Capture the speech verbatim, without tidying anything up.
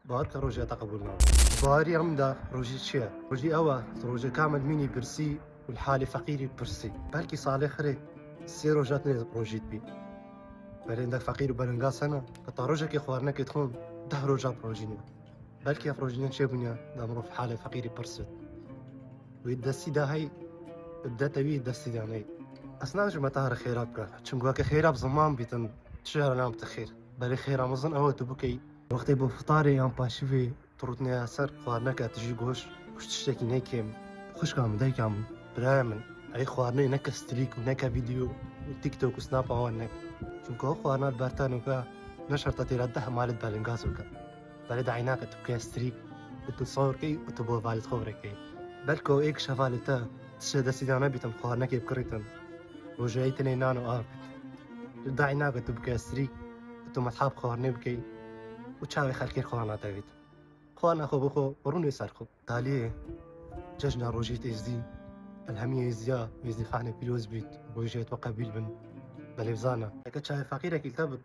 Bawer ke rojê te qebûl nabe. Bawerî em de rojî çi ye? Rojî ew e, tu rojê kamil mînî birsî û li halê feqîrî birsî. Belkî salê xirê sê roja tu nê rojî dibî. Belê hindek feqîr û belingaz hene, heta rojekê xwarinekê dixwin, deh roja bi rojî ne. Belkî ev rojîne çêbûne, de mirov halê feqîrî pirs bit. Wê destî de hey, dete wî destî de ney. Ez nabêjim me te here xêra bike. Çimku weke xêra bi ziman bîtin, tu jê re nam te xêr. Belê xêra mezin ew e tu bikey. Wextê bo fitarê yan paşivê tu rûtine ya ser xwarineke tu jî goş, kuş tiştekî ne kêm. Xwişka min, dayika min, biraya min, ey xwarinê neke strîk û neke vîdeo û TikTok û Snap awan neke. Çimku ew xwarina li ber te nûke, ne şerta têra deh malê belingaz bike. Belê de eynake tu bike strîk û tu sawir key û tu bo valê xwe virekey. Belko êk şevalê te tiştê destî de nebîtin xwarinekê bikirîtin. Rojeyê tenê nan û av bit. Tu de eynake tu bike strîk û tu methab xwarinê bikey û çavê xelkê xwarina te bît. Xwarina xwe bixwe, rûnê ser xwe. Taliyê cejna rojê êzdî, el hemî êzdiya, êzdîxanê pîroz bît, rojê te qebîl bin. Belê bizane. Eke çavê feqîrekî li te bit,